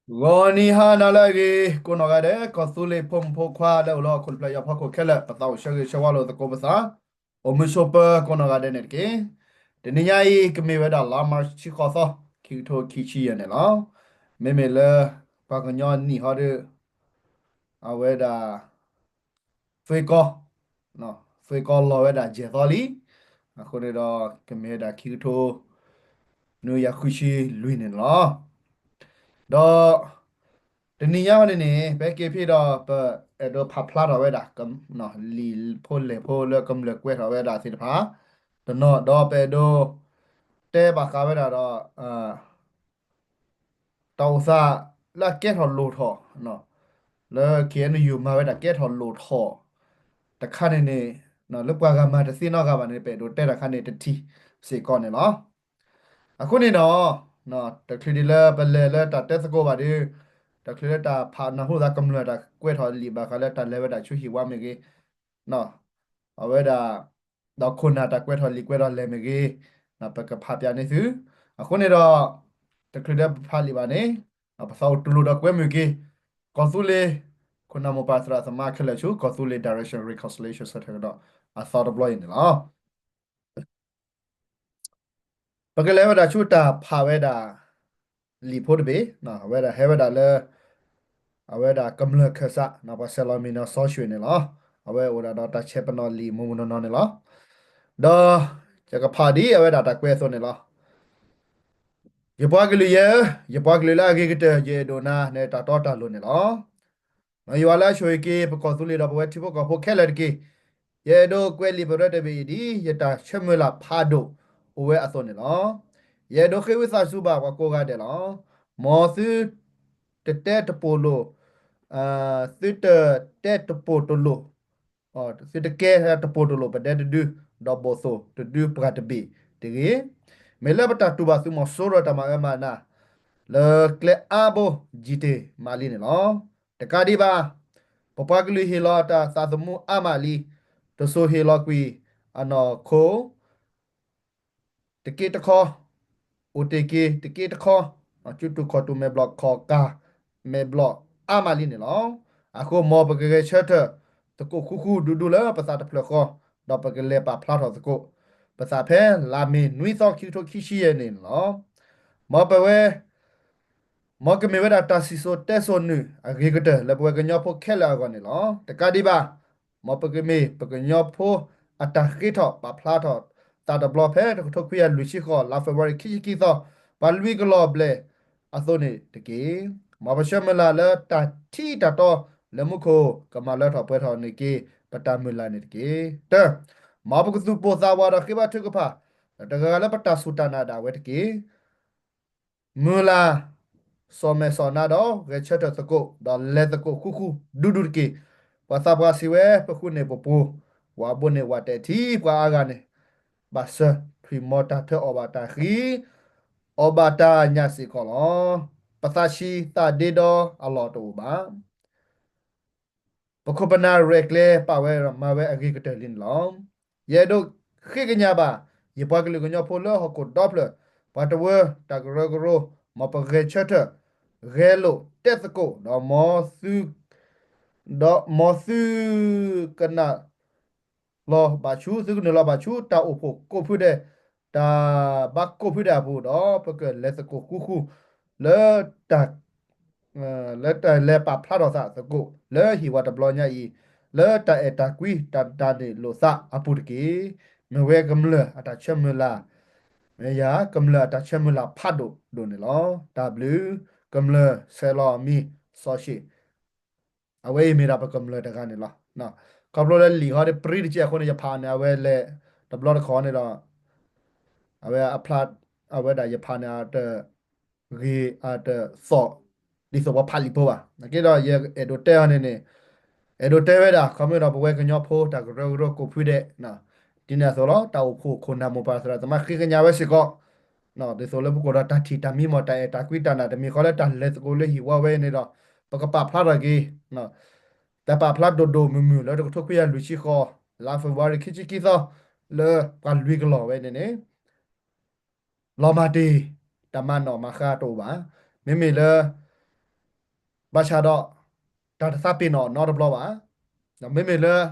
ဂီၤနံၤဟါနၤလၢအဂ့ၤ ကိးနီၢ်ဂၤဒဲး ကီၢ်သူလ့ၤဖိမုၣ်ဖိခွါလၢအိၣ်လၢဟီၣ်ခိၣ်တဖျၢၣ်ညါဖီခိၣ်ခဲလၢာ် ပသးအိၣ်ဆၢဂ့ၤဆၢဝါလိာ်သကိးပသး အိၣ်မုာ်ဆိးပၢၤကိးနီၢ်ဂၤဒဲးန့ၣ်တက့ၢ်. တနံၤညါအံၤ ကမ့ၢ်ဝဲဒၣ်လါမၢ်ၡး တဆံဃိးသီ ခံကထိခံဆံယဲၢ်န့ၣ်လီၤ. မ့မ့ၢ်လၢ ပှၤကညီနံၣ်ဟီဒီး အဝဲဒၣ် သွ့ကီ သွ့ကီလီၤဝဲဒၣ်ယဲၢ်သီလံ. အဃိန့ၣ်ဒီး ကမ့ၢ်ဝဲဒၣ်ခံကထိ နွံကယၤဃုဆံလွံၢ်န့ၣ်လီၤ. ဒီး တနံၤညါအံၤန့ၣ်န့ၣ် ပဟဲက့ၤဖဲဒီး ပအဲၣ်ဒိးဖးဖျါထီၣ်ဝဲဒၣ် လံာ်ဖိလဲၢ်ဖိလၢကမျၢၢ်ကွဲးထီၣ်ဝဲဒၣ်သ့ၣ်တဖၣ် တနီၤ ဒီးပအဲၣ်ဒိး တဲဘၣ်ဃးဝဲဒၣ်ဒီး တၢ်အိၣ်သးလၢအကဲထီၣ်လိၣ်ထီၣ် လၢ ခ့ၣ်အဲၣ်ယူၣ် မၤဝဲဒၣ်ကဲထီၣ်လိၣ်ထီၣ် တခါန့ၣ်န့ၣ် လၢပှၤဂၤမၤတသ့နီတဂၤဘၣ်န့ၣ် ပအဲၣ်ဒိးတဲတၢ်ခါန့ၣ်တထံၣ်စ့ၢ်ကီးန့ၣ်လီၤ. အဃိန့ၣ်ဒီး တချုးဒံးလၢပလဲၤလၢတၢ်တဲသကိးဘၣ်ဒီး တချုးလၢတၢ်ဖးနၢ်ဟူသးကမျၢၢ်တၢ်ကွဲးထီၣ်လံာ်ဘၣ်ဃးလၢတၢ်လဲၤဝဲဒၣ်ဆူဟံၣ်ဝါမ့ၢ်ဂ့ၤ အဝဲဒၣ် ဒီးခိၣ်နၢ်တၢ်ကွဲးထီၣ်လံာ်ကွဲးထီၣ်လဲၢ်မ့ၢ်ဂ့ၤ ပကဖးပၠးန့ၢ်သု. အဃိန့ၣ်ဒီး တချုးလၢပဖးလံာ်ဘၣ်န့ၣ် ပသးအိၣ်တူၢ်လိာ်ဒီးကွဲမုာ်က့ၤ ကီၢ်သူလ့ၤ ခိၣ်နၢ်မိၢ်ပၢ်သရၣ်သမါခဲလၢာ်ဆူ ကီၢ်သူလ့ၤ Direction Reconciliation Center ကဒီး အသီတဘျီအံၤန့ၣ်လီၤ. ပကလဲၤဝဲဒၣ်ဆူတၢ်ဖးဝဲဒၣ် လံာ်ဖိတဘ့ၣ် အဝဲဒၣ်ဟဲဝဲဒၣ်လၢ အဝဲဒၣ်ကမျၢၢ်ခၢၣ်စး ပှၤဆဲးလီၤမံၤနီၢ်စီဆှံန့ၣ်လီၤ. အဝဲအိၣ်ဒၣ်ဒီးတၢ်ဆဲးပနီၣ်လံာ်မုၢ်မုၢ်နီၢ်နီၢ်န့ၣ်လီၤ. ဒီးယကဖးဒ်အဝဲဒၣ်တၢ်ကွဲးအသိးန့ၣ်လီၤ. ယပှၤကလုာ်ယဲဧၢ, ယပှၤကလုာ်လၢအဂ့ၤကတၢၢ် ယအဲၣ်ဒိးနၤ နတၢ်တီတၢ်လိၤန့ၣ်လီၤ. မ်ယွၤလၢအဆိၣ်ဂ့ၤက့ၤ ပကီၢ်သူလ့ၤဒီးပဝဲထံဖိကီၢ်ဖိခဲလၢာ်တက့ၢ်. ယအဲၣ်ဒိးကွဲးလံာ်ပရၢတဘ့ၣ်အံၤဒ် ယတၢ်ဆၢမုၢ်လၢ်ဖးဒိၣ်အိၣ်ဝဲအသိးန့ၣ်လီၤ. ယအဲၣ်ဒိးဃ့ဝံသးစူၤဘၣ်ပှၤကိးဂၤဒဲးလီၤ. မ်သု တတဲတပိာ်လိာ် သုတတဲတပိာ်တလိာ် သုတကဲတပိာ်တလိာ်ပဒဲတဒု ဒီးဘိၣ်သိၣ်တဒုပှၤတဘ့ၣ်တဂ့ၤ. မ့ၢ်လၢပတၢ်တူၢ်ဘၣ်သုးမီၤစိရိၤတၢ်မၤအၢမၤနး လၢကျဲအါဘိ ယံာ်တ့ၢ်မးလံန့ၣ်လီၤ. တကးဒံးဘၣ် ပပှၤကလုာ်ဟ့ၣ်လီၤတၢ်သးသမူအါမးလံ. တစိၤဟ့ၣ်လီၤကွံာ်အနီၢ်ခိ တက့တခီ, အိၣ်တ့ၢ်က့ၤတက့တခီ, ကၠူတူၢ်ခီၣ်တူၢ်မဲာ်ဘျီၣ်ခီၣ်ကၢ်မဲာ်ဘျီၣ်အါမးလံန့ၣ်လီၤ. အဃိမ်ပကဂဲၤဆၢထၢၣ်သကိးဃူဃူဒူဒူလၢပသးတဖျၢၣ်ဃီ, ဒီးပကလဲၤပာ်ဖျါထီၣ်သကိး ပသးဖဲလါမ့ၤနွံသီခံကထိခံဆံယဲၢ်န့ၣ်လီၤ. မ်ပဝဲ မ်ကမ့ၢ်ဝဲဒၣ်တၢ်စံၣ်စိၤတဲစိၤနုာ်အဂ့ၤကတၢၢ်လၢပဝဲကညီဖိခဲလၢာ်အဂီၢ်န့ၣ်လီၤ. တကးဒံးဘၣ် မ်ပကမ့ၢ်ပကညီဖိအတၢ်ဃ့ထီၣ်ပာ်ဖျါထီၣ်သးတဘျီဖဲတကထိခွံကယၤလွံၢ်ဆံဃိး လါဖ့ၤဘြူၤအါရံၤခံဆံခံသီ ပှၤလွံၢ်ကလီၤဘျဲၣ်အသိးန့ၣ်တက့ၢ်. မ်ပဆၢမုၢ်လၢ်လၢတၢ်ထံတၢ်တီလၢမူခိၣ် ကမၤလၢထီၣ်ပှဲၤထီၣ်န့ၢ်က့ၤ ပတၢ်မုၢ်လၢ်န့ၣ်တက့ၢ်. တၢ, မ်ပကသူၣ်ပိၢ်သးဝးဒီးဃ့ဘါထုကဖၣ် တဂၤဂၤလၢပတၢ်စူၢ်တၢ်နာ်ဒၣ်ဝဲတက့ၢ်. မုၢ်လၢ် စီၤမဲာ်စီၤနါဒီးဂဲၤဆၢထၢၣ်သကိး ဒီးလဲၤသကိးဃူဃူဒူဒူတက့ၢ်. ပှၤသးပှၢ်စံးဝဲ ပဃုန့ၢ်ပပူၤ, ဝၤဘိန့ၢ်ဝၤတဲာ်ထံ ပှၤအါဂၤန့ၣ် ဘၣ်စၢၤထွံၣ်မီၤတၢ်ထၢအီၣ်ဘၣ်တၢ်ဃံ အီၣ်ဘၣ်တၢ်ညၣ်စ့ၢ်ကီးလီၤ. ပသးဆံးသးဒ့ဒီအလီၢ်တအိၣ်ဘၣ်. ပခိၣ်ပနၢ်ရဲၣ်ကျဲၤပာ်ဝဲမၤဝဲအဂ့ၤကတၢၢ်လံန့ၣ်လီၤ. ယအဲၣ်ဒိးဃ့ကညးဘၣ် ယပှၤကလုာ်ကညီဖိလၢဟီၣ်ခိၣ်ဒီဖျၢၣ် ပှၤတဝၢတၢ်ကရၢကရိ မ်ပဂဲၤဆၢထၢၣ် ဂဲၤလိာ်တဲသကိး ဒီးမ်သု ဒီးမ်သုကနၢ်လီၤဘၣ်ဆူ သုကနုာ်လီၤဘၣ်ဆူတၢ်အိၣ်ဖှိၣ်ကိးဖုဒဲး တၢ်ဘါကိးဖုဒဲးအပူၤဒီး ပကလဲၤသကိးဃူဃူ လၢတၢ် လၢတၢ်လဲၤပာ်ဖျါထီၣ်သးသကိး လၢဟံၣ်ဝါတဘျီညါအံၤ လၢတၢ်အဲၣ်တၢ်ကွံတၢ်တၢ်န့ၢ်လိာ်သးအပူၤတက့ၢ်. မ့ၢ်ဝဲကမျၢၢ်အတၢ်ဆၢမုၢ်လၢ် မ့ၢ်ယၤကမျၢၢ်အတၢ်ဆၢမုၢ်လၢ်ဖးဒိၣ်ဒိၣ်န့ၣ်လီၤ. တၢ်ဘျုး ကမျၢၢ်ဆဲးလီၤမံၤစီၤၡ့ၣ် အဝဲအံၤမ့ၢ်ဒၣ်ပကမျၢၢ်တဂၤန့ၣ်လီၤ. ခီဖျိလၢလံာ်ဟီဒီးပြံတကဲအဃိန့ၣ် ယဖးန့ၣ် အဝဲလဲၤတဘျီတခီၣ်န့ၣ်ဒီး အဝဲအဖျါ အဝဲဒၣ်ယဖးန့ၣ်အတဂ့ၤအတသီၣ် ဒ်သိးပှၤဖးလံာ်ဖိဘၣ်. နာ်က့ဒီးယအဲၣ်ဒိးတဲအီၤန့ၣ်န့ၣ် အဲၣ်ဒိးတဲဝဲဒၣ် ခီမ့ၢ်ဒီးပဝဲကညီဖိတၢ်ကရၢကရိကိးဖုဒဲး ဒ်န့ၣ်အသိးလီၤ. တၢ်အိၣ်ဖှိၣ်ခိၣ်နၢ်မိၢ်ပၢ်သရၣ်သမါဃ့ကညးဝဲစ့ၢ်ကီး ဒ်သိးလၢပကိးဒီးတၢ်ထံၣ်တၢ်မံမီၢ် တၢ်အဲၣ်တၢ်ကွံတၢ်နာ်တမံၤဃီလၢတၢ်လဲၤသကိးလၢဟံၣ်ဝါဝဲန့ၣ်ဒီး ပကပာ်ဖျါထီၣ်က့ၤ တၢ်ပာ်ဖျါဒိၣ်ဒိၣ်မုၢ်မုၢ်လၢတကထိခွံကယၤလွံၢ်ဆံဃိး လါဖ့ၤဘြူၤအါရံၤခံဆံခံသီ လၢပှၤလွံၢ်ကလီၤဝဲန့ၣ်န့ၣ် လီၤမၢ်တ့ၢ် တၢ်မၤနီၣ်မၤဃါတအိၣ်ဘၣ်. မ့မ့ၢ်လၢ ဘၣ်ဆၣ်ဒီး တၢ်တသးပ့ၤနီၣ်နီတဘျီဘၣ်. ဒီးမ့မ့ၢ်လၢ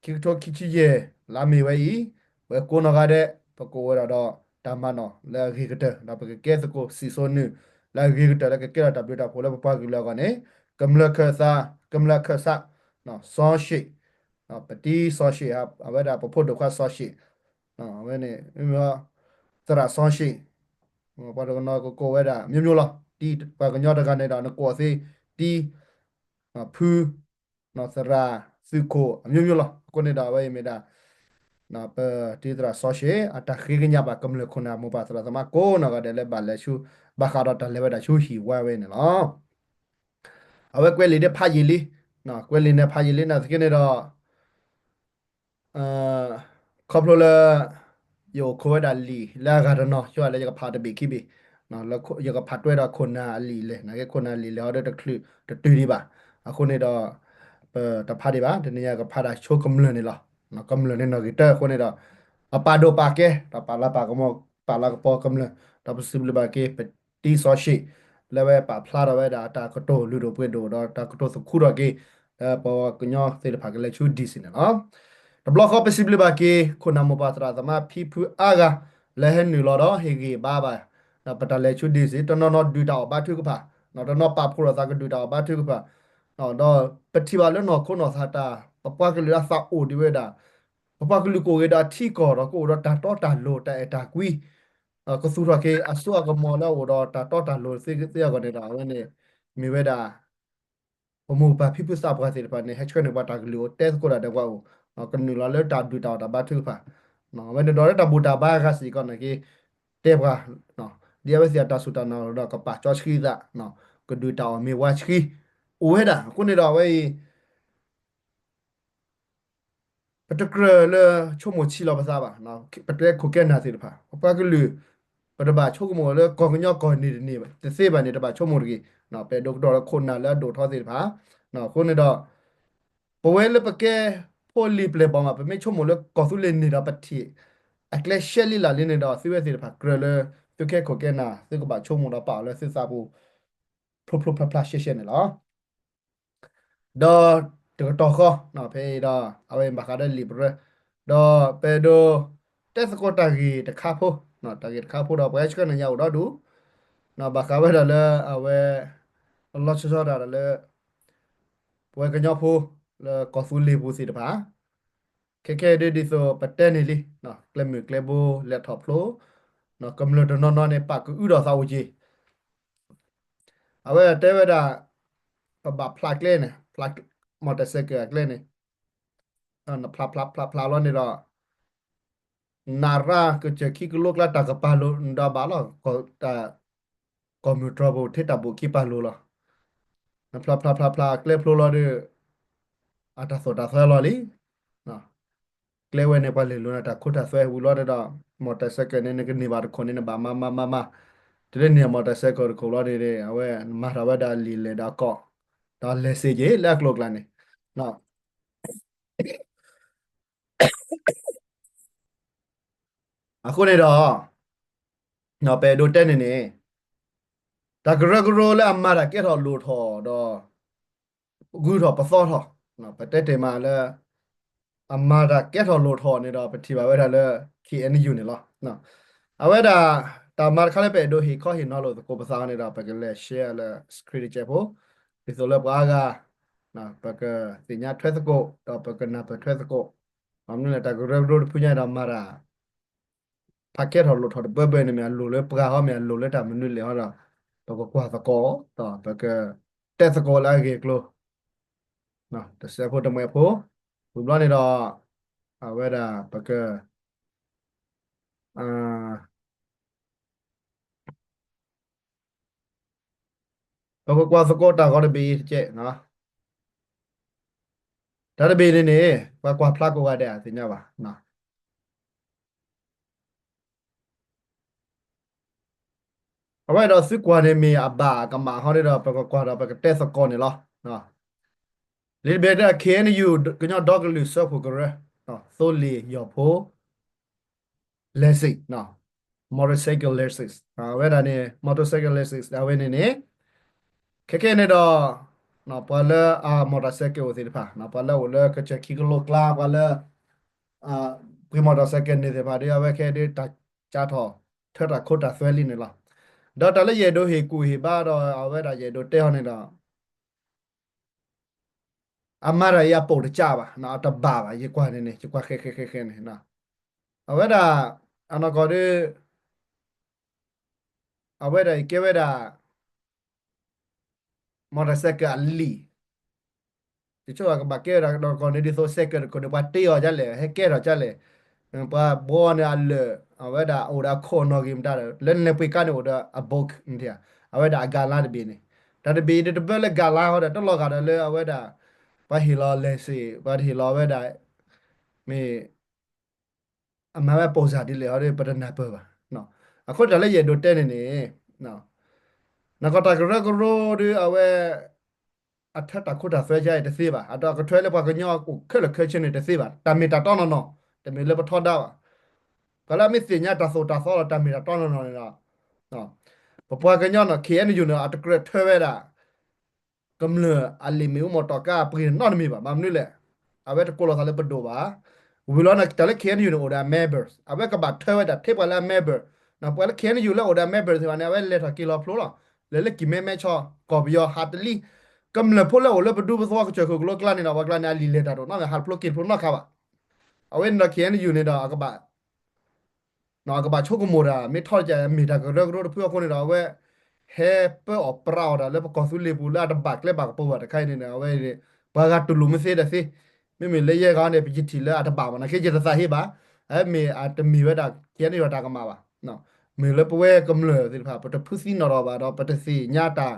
ခံကထိခံဆံယဲၢ်လါမ့ၤဝဲအံၤ, ပဝဲကိးနီၢ်ဂၤဒဲး ပကအိၣ်ဝဲဒၣ်ဒီးတၢ်မၤနီၣ်လၢအဂ့ၤကတၢၢ်, ဒီးပကကဲသကိးစံၣ်စိၤနုာ်လၢအဂ့ၤကတၢၢ် လၢကကဲထီၣ်တၢ်ဘျုးတၢ်ဖှိၣ်လၢပပှၤကလုာ်အဂီၢ်န့ၣ်, ကမျၢၢ်ခၢၣ်သး, ကမျၢၢ်ခၢၣ်စး, စီၤၡ့ၣ်, ပတံၤစီၤၡ့ၣ်, အဝဲဒၣ်ပဖိဒိၣ်ခွါစီၤၡ့ၣ်, အဝဲန့ၣ် သရၣ်စီၤၡ့ၣ်, ပှၤတနီၤကကိးဝဲဒၣ် မျိုးမျိုး လီၤ. တံၤ ပှၤကညီတဂၤန့ၣ်ဒီး နကိးသ့ တံၤ, ဖု, သရၣ်, သုးခိၣ် အမျိုးမျိုး လီၤ. အဃိန့ၣ်ဒီး အဝဲအံၤမ့ၢ်ဒၣ် ပတံၤသရၣ်စီၤၡ့ၣ် အတၢ်ဃ့ကညးဘၣ် ကမျၢၢ်ခိၣ်နၢ်မိၢ်ပၢ်သရၣ်သမါကိးနီၢ်ဂၤဒဲးလၢဘၣ်လဲၤဆူ ဘၣ်ဃးဒီးတၢ်လဲၤဝဲဒၣ်ဆူဟံၣ်ဝါဝဲန့ၣ်လီၤ. အဝဲကွဲးလံာ်န့ၣ်ဖးယံာ်လံ, ကွဲးလံာ်န့ၣ်ဖးယံာ်လံ နာ်သက့န့ၣ်ဒီး ခီဖျိလၢ ယအိၣ်ခိးဝဲဒၣ်လံာ်လၢအဂၤတနီၤ ဆိလၢယကဖးတဘ့ၣ်ခံဘ့ၣ်, ယကဖးတွဲဒီးခိၣ်နၢ်အလံာ်လဲၣ်, နာ်သက့ခိၣ်နၢ်အလံာ်လဲၣ် ဟီဒီးတချုးတတုၤဒံးဘၣ်. အဃိန့ၣ်ဒီး ပတဖးဒံးဘၣ်, တနံၤညါကဖးဒၣ်ဆိကမျၢၢ်န့ၣ်လီၤ. ကမျၢၢ်န့ၣ်နီၣ်ဂံၢ်တၢအဃိန့ၣ်ဒီး အပာ်ဒိၣ်ပာ်ကဲ ဒီးပာ်လၤပာ်ကမီၤ ပာ်လၤကပီၤကမျၢၢ်, ဒီးပစံးဘျုးဘၣ်က့ၤ ပတံၤစီၤၡ့ၣ် လၢအဝဲပာ်ဖျါထီၣ်ဝဲဒၣ်အတၢ်ကတိၤလုၢ်ဒိၣ်ပှ့ၤဒိၣ် ဒီးတၢ်ကတိၤသခူထီၣ်က့ၤ လၢပှၤကညီသ့ၣ်တဖၣ်ကလဲၤဆူ D C န့ၣ်လီၤ. တဘျီဃီပစံးဘျုးဘၣ်က့ၤ ခိၣ်နၢ်မိၢ်ပၢ်သရၣ်သမါဖံဖုအါဂၤ လၢဟဲနုာ်လီၤဒီးဟ့ၣ်ဂံၢ်ဘါဘၣ် ဒီးပတၢ်လဲၤဆူ D C တနီၤနီၤဒုးတၢ်အီၣ်ဘါထုကဖၣ်, တနီၤပာ်ဖှိၣ်လိာ်သးကဒုးတၢ်အီၣ်ဘါထုကဖၣ်, ဒီးပထံၣ်ဘၣ်လၢနီၢ်ခိနီၢ်သးတၢ် ပပှၤကလုာ်အသးအိၣ်ဒံးဝဲဒၣ်, ပပှၤကလုာ်ကအိၣ်ဂ့ၤဒီးအထံအကီၢ်ဒီးကအိၣ်ဒီးတၢ်တီတၢ်လိၤ တၢ်အဲၣ်တၢ်ကွံ ကသူၣ်ထီၣ်က့ၤအစိအကမီၤလၢအအိၣ်ဒီးတၢ်တီတၢ်လိၤသ့အဂီၢ်န့ၣ်ဒီး အဝဲန့ၣ် မ့ၢ်ဝဲဒၣ် ပမိၢ်ပၢ်ဖံဖုသးပှၢ်သ့ၣ်တဖၣ်န့ၣ် ဟဲဆှၢန့ၢ်ပှၤတၢ်ကလုၢ်အိၣ်တဲသကိးတၢ်ဒီးပှၤအိၣ်, ကနုာ်လီၤလၢတၢ်ဒုးတၢ်အီၣ်တၢ်ဘါထုကဖၣ်, အဝဲန့ၣ်ဒီးလၢတၢ်ဘူၣ်တၢ်ဘါအဂၤစ့ၢ်ကီးန့ၣ်က့ၤ တဲပှၤ ဒ်အဝဲသ့ၣ်အတၢ်စူၢ်တၢ်နာ်ဒီးကပာ်စီဆှံသး, ကဒုးတၢ်အီၣ်မ့ၤဝါဆှံ အိၣ်ဝဲဒၣ်. အဃိန့ၣ်ဒီးအဝဲအံၤ ပတကြၢးလၢဆိကမိၣ်ဆံးလီၤပသးဘၣ်, ပတဲခိၣ်ကဲနၢ်သ့ၣ်တဖၣ် ပပှၤကလုာ် ပတဘၣ်ဆိကမိၣ်လၢကီၢ်ကညီကီၢ်န့ၣ်တန့ၢ်တသ့ဘၣ်န့ၣ် တဘၣ်ဆိကမိၣ်တဂ့ၤ, ပအဲၣ်ဒိးကတီၢ်လၢခိၣ်နၢ်လၢအဒိၣ်ထီၣ်သ့ၣ်တဖၣ်, အဃိန့ၣ်ဒီး ပဝဲလၢပကဲဖိလံၤပျဲၢ်ဘီမး ပမ့ၢ်ဆိကမိၣ်လၢကီၢ်သူလ့ၤန့ၣ်ဒီးပထံၣ် အကျဲရှဲလံလၢ်လံန့ၣ်ဒီး သုဝဲသ့ၣ်တဖၣ်ကြၢးလၢ သုကဲခိၣ်ကဲနၢ် သုကဘၣ်ဆိကမိၣ်ဒီးပာ်အီၤလၢသုသးပူၤ ဖျိဖျိဖျါဖျါရှဲရှဲန့ၣ်လီၤ. ဒီးတကတီၢ်ဃီ ဖဲအံၤဒီး အဝဲဘၣ်ဃးဒီးလံာ်ပရၢ, ဒီးပအဲၣ်ဒိး တဲသကိးတၢ်ဂ့ၢ်တခါဖိ, တၢ်ဂ့ၢ်တခါဖိဒီး ပှၤဟဲဆှၢန့ၢ်ညါအိၣ်ဒီဒူၣ်, ဘၣ်ဃးဝဲဒၣ်လၢအဝဲ လီၤဆီဆီဒၣ်တၢ်လၢ ပဝဲကညီဖိ လၢကီၢ်သူလ့ၤပူၤသ့ၣ်တဖၣ် ခဲခဲဒ်သိးပတဲန့ၣ်လံ, ကျဲမုၢ်ကျဲဘိလဲၤထီၣ်ဖျိ, ကမျၢၢ်တနီၤနီၤန့ၣ် ပာ်ကအုဒီးသးအိၣ်က့ၤ, အဝဲတဲဝဲဒၣ် ပဘၣ်ဖျးကျဲန့ၣ်, ဖျး မီၢ်တဲၣ်စဲးကၢၣ်အကျဲန့ၣ်, နဖျးဖျးဖျးဖျးလီၤန့ၣ်ဒီး နရၢ်ကစၢၢ်ခံကလိကျါတၢ်ကပၤလိၤ နဒီးဘၣ်လီၤ, တၢ် ကီၢ်မုၢ်တြီၢ်ပူၤ ထံတၢ်ဘူၣ်ခံပာ်လိၤလီၤ, နဖျးဖျးဖျးဖျးအကျဲဖျိလီၤဒီး အတၢ်သိၣ်တၢ်သီလီၤလံ, ကျဲဝဲန့ၣ် ပှၤလဲၤလိၤနၤတၢ်ခိတၢ်သွဲဝံၤလီၤန့ၣ်ဒီး မီၢ်တဲၣ်စဲးကၢၣ်န့ၣ် နကန့ၢ်ဘၣ်တခိၣ်န့ၣ် နဘၣ်မၤမၤမၤမၤ, တုၤလၢန့ၢ်မီၢ်တဲၣ်စဲးကၢၣ်တခိၣ်လီၤန့ၣ် အဝဲမၤထီၣ်ဝဲဒၣ်လံာ်လဲၢ်ဒီးကီၢ်, ဒီးလဲၤစ့ၢ်ကီးလၢအကျိၤအကျဲန့ၣ် အဃိန့ၣ်ဒီး ပအဲၣ်ဒိးတဲန့ၣ်န့ၣ် တၢ်ကရၢကရိလၢအမၤတၢ်ကဲထီၣ်လိၣ်ထီၣ်ဒီး ဂုၤထီၣ်ပသီထီၣ်, ပတဲတ့ၢ်မးလၢ အမၤတၢ်ကဲထီၣ်လိၣ်ထီၣ်န့ၣ်ဒီး ပထံၣ်ဘၣ်ဝဲဒၣ်လၢ K N U န့ၣ်လီၤ. အဝဲဒၣ် တၢ်မၤတခါလၢပအဲၣ်ဒိးဟ့ၣ်ခီဟ့ၣ်နီၤလိာ်သကိးပသးန့ၣ်ဒီး ပကလဲၤ share လၢ screen တကဲးဖိ, ဒ်သိးလၢပှၤအါဂၤ ပကသ့ၣ်ညါထွဲသကိး ဒီးပကနၢ်ပၢၢ်ထွဲသကိး, ဘၣ်မနုၤလဲၣ် တၢ်ကရၢကရိတဖုညါဒီးမၤတၢ် ဖးကဲထီၣ်လိၣ်ထီၣ်တဘၢဘၢန့ၣ်မ့ၢ် အလိၣ်လၢပှၤဟီ မ့ၢ်အလိၣ်လၢတၢ်မနုၤလဲၣ်ဟီဒီး ပကကွၢ်သကိး ဒီးပကတဲသကိးလၢအဂ့ၢ်အကျိၤ တစဲးဖိတမှဲးဖိ, ဝံၤဘျီန့ၣ်ဒီး အဝဲဒၣ်ပက ပကကွၢ်သကိးတၢ်ဂီၤတဘ့ၣ်အံၤတကဲး, တၢ်တဘ့ၣ်န့ၣ်န့ၣ် ပှၤကွၢ်ဖျါကိးဂၤဒဲးအသ့ၣ်ညါဘၣ်. အဝဲဒီးသုကွၢ်န့ၣ်မ့ၢ်အဘၣ်အကမၣ်ဟီန့ၣ်ဒီး ပကကွၢ်ဒီးပကတဲသကိးန့ၣ်လီၤ. လံာ်တဘ့ၣ်တၢ် K N U ကညီဒီကလုာ်စၢဖှိၣ်ကရၢ, သိလ့ၣ်ယီၢ်ဖိ license, motorcycle license အဝဲဒၣ်န့ၣ် motorcycle license အဝဲန့ၣ်န့ၣ် ခဲခဲန့ၣ်ဒီး ပှၤလၢအ motorcycle အိၣ်သ့ၣ်တဖၣ် ပှၤလၢအိၣ်လၢကစၢၢ်ခံကလိကျါ ပှၤလၢ ပှ့ၤ motorcycle န့ၣ်သ့ၣ်တဖၣ်ဒီး အဝဲခဲဒုးတၢ်ကၠါထီၣ် ထၢတၢ်ခိတၢ်သွဲလံန့ၣ်လီၤ. ဒီးတၢ်လၢယအဲၣ်ဒိးဟ့ၣ်ကူၣ်ဟ့ၣ်ဘါဒီး အဝဲဒၣ်ယအဲၣ်ဒိးတဲအီၤန့ၣ်ဒီး အမၤတၢ်အံၤအပိာ်တကၢ်ဘၣ်, အတဘၣ်ဘၣ်, ယကွၢ်န့ၣ်န့ၣ် ယကွၢ်ဃဲဃဲဃဲဃဲန့ၣ်, အဝဲဒၣ် အနီၢ်ကီၢ်ဒီး အဝဲဒၣ်အံၤကဲဝဲဒၣ် motorcycle အလံာ်, ယဆိကမိၣ်ကဘၣ်ကဲဝဲဒၣ်နီၢ်ကီၢ်န့ၣ် ဒ်သိး cycle တခိၣ်န့ၣ် ပှၤတ့အီၤဒ်လဲၣ်, ဟဲကဲထီၣ်ဒ်လဲၣ်, ပှၤဘှီန့ၣ်အလၢာ်, အဝဲဒၣ်အိၣ်ဒီးအခိၣ်အနီၣ်ဂ့ၤမတၤဒီး လၢနလဲၤပှ့ၤကါန့ၣ်အိၣ်ဒီးအ book အဝဲဒၣ်အကၤလါတဘ့ၣ်န့ၣ်, တၢ်တဘ့ၣ်အံၤတဘၢလၢကၤလါဃီဒီး တလီၤဂာ်ဒီးလၢအဝဲဒၣ် ပှၤဟ့ၣ်လီၤ license ပှၤဟ့ၣ်လီၤအဝဲဒၣ် မ့ၢ် အမၤဝဲပိာ်စၢ်ဒ်လဲၣ်ဟီဒီး ပတနၢ်ပၢၢ်ဘၣ်. အဃိတၢ်လၢယအဲၣ်ဒိးတဲန့ၣ်န့ၣ် နီၢ်ကီၢ်တၢ်ကရၢကရိဒီးအဝဲ အထၢတၢ်ခိတၢ်သွဲကါအံၤတသ့ဘၣ်, အဒီးအကထွဲလၢပှၤကညီအိၣ်ခဲလၢာ်ခဲဆ့န့ၣ်တသ့ဘၣ်, တၢ်မ့ၢ်တၢ်တီနီၢ်နီၢ်, တမ့ၢ်လၢပထီဒါဘၣ်. ပှၤလၢအမ့ၢ်သ့ၣ်ညါတၢ်သိၣ်တၢ်သီဒီးတၢ်မ့ၢ်တၢ်တီနီၢ်နီၢ်န့ၣ်ဒီး ပပှၤကညီနီၢ် ခ့ၣ်အဲၣ်ယူၣ်န့ၣ် အတကြၢးထၢဝဲဒၣ် ကမျၢၢ်အလံာ်မ့ၣ်အူမီၢ်တီၢ်ကါအပှ့ၤနီတမံၤဘၣ်. ဘၣ်မနုၤလဲၣ်, အဝဲတကိးလီၤသးလၢပဒိၣ်ဘၣ်. ဝံၤလီၤန့ၣ် တၢ်လၢ ခ့ၣ်အဲၣ်ယူၣ်န့ၣ် အိၣ်ဒီးအ member, အဝဲကဘၣ်ထၢဝဲဒၣ်ထဲပှၤလၢအ member, ပှၤလၢ ခ့ၣ်အဲၣ်ယူၣ် လၢအိၣ်ဒီးအ member သ့ၣ်တဖၣ်န့ၣ် အဝဲလဲၤထီၣ်က့ၤလီၤဖျိလီၤ. လဲၤလၢကံၢ်မဲမဲဆီ ကီၢ်ပယီၤဟးတလံ, ကမျၢၢ်ဖိလၢအိၣ်လၢပဒူပသဝီကစၢၢ်ခိၣ်ကလိကျါန့ၣ်ဒီး ပှၤကျါန့ၣ် အလံာ်လဲၤတၢ်တအိၣ်နီတမံၤ ဟးတဖျိက့ၤတဖျိနီတခါဘၣ်. အဝဲန့ၣ်ဒီး ခ့ၣ်အဲၣ်ယူၣ်န့ၣ်ဒီး အကဘၣ် ကဘၣ်ဆိကမိၣ်တၢ် မ့ၢ်ထီၣ်တၢ် မ့ၢ်တၢ်ကရၢကရိတဖုအဃိန့ၣ်ဒီး အဝဲ ဟဲပၢအီၣ်ပြးအီၣ်တၢ်လၢပကီၢ်သူလ့ၤပူၤလၢအတဘၣ်ကျဲဘၣ်ကပီၤဘၣ်တခါအံၤန့ၣ် အဝဲ ပှၤဂၤတူၢ်လိာ်မ့ၢ်သ့ဒီးသ့, မ့မ့ၢ်လၢယဲၢ်ဂၤန့ၣ် ပယထံၣ်လၢအတဘၣ်ဘၣ် နာ်က့ယတသးဟ့ဘၣ်, အမ့ၢ်အတမ့ၢ်ဝဲဒၣ် ခ့ၣ်အဲၣ်ယူၣ် တၢ်ကမၣ်ဘၣ်. မ့ၢ်လၢပဝဲကမျၢၢ်သ့ၣ်တဖၣ် ပတဖုသံနီၣ်ထီၣ်ဘၣ်ဒီး ပတသ့ၣ်ညါတၢ်